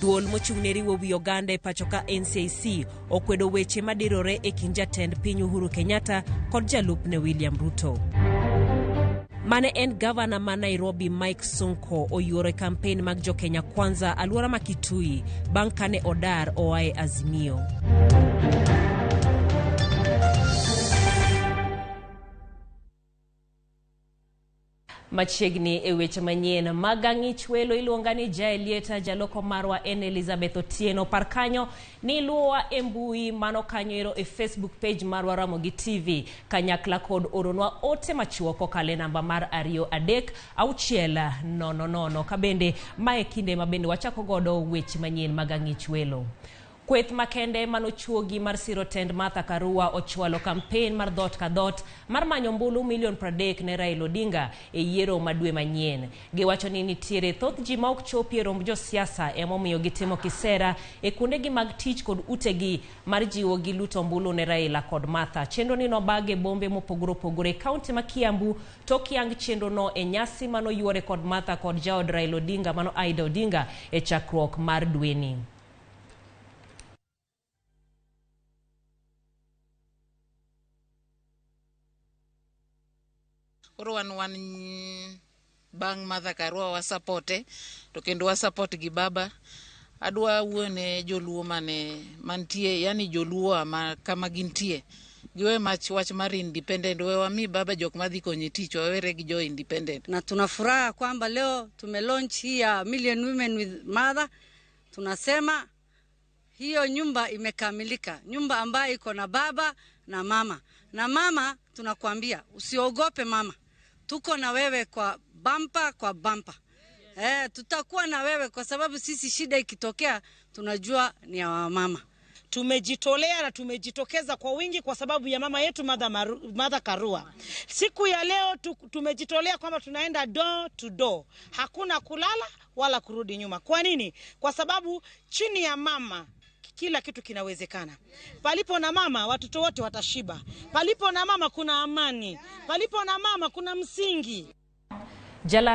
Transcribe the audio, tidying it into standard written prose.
Duol mochung' ne riwo wi oganda e pacho ka NCIC okwedo weche madirore e kind jatend piny Uhuru Kenyatta kod jalupne William Ruto. Mane en gavana ma Nairobi Mike Sonko oyuoro e kampen mag jo Kenya Kwanza alwora ma Kitui bang' kane odar oa e Azimio. Machiegni e weche manyien mag ang'ich welo iluonga ni Jaelieta, jaloko marwa en Elizabeth Otieno. Par kanyo ni iluwowa e mbui mano kanyo ero e Facebook page marwa Ramogi TV kanyakla kod oronwa ote machuok kokalo e namba mar 23600. Kabende mae kinde ma bende wachako godo weche manyien mag ang'ich welo. Kweth makende manochuogi mar siro tend Martha Karua ochwalo kampen mar dhoot ka dhoot mar manyo ombulu milion 30 ne Raila Odinga e yiero ma dwe manyien. Giwacho ni nitiere thoth ji ma ok chopi e romb josiasa emomiyo gitimo kisera e kuondegi mag tich kod utegi mar jiwo gi luto ombulu ne Raila kod Martha. Chenro ni nobag e bombe mopogore opogore e kaunti ma Kiambu tok yang chenro no e nyasi manoyuore kod Martha kod jaod Raila Odinga mano Aida Odinga e chakruok mar dweni. Koro wan wan bang' Martha Karua wasapote to kendo wasupport gi baba. Adwa wuoyo ne joluo mane mantie, yani joluo ma kama gintie. Giwe mach wach mar independent, we wami baba jok madhi konye tich, wawere gi jo independent. Na tuna furaha kwamba leo tumelaunch hii ya Million Women with Mother. Tunasema hiyo nyumba imekamilika, nyumba ambayo iko na baba na mama. Na mama tunakwambia usiogope mama, tuko na wewe kwa bampa kwa bampa. Tutakuwa na wewe kwa sababu sisi shida ikitokea tunajua ni ya wamama. Tumejitolea na tumejitokeza kwa wingi kwa sababu ya mama yetu Martha Karua. Siku ya leo tumejitolea kwamba tunaenda door to door. Hakuna kulala wala kurudi nyuma. Kwa nini? Kwa sababu chini ya mama kila kitu kinawezekana. Palipo na mama watoto wote watashiba. Palipo na mama kuna amani. Palipo na mama kuna msingi. Jala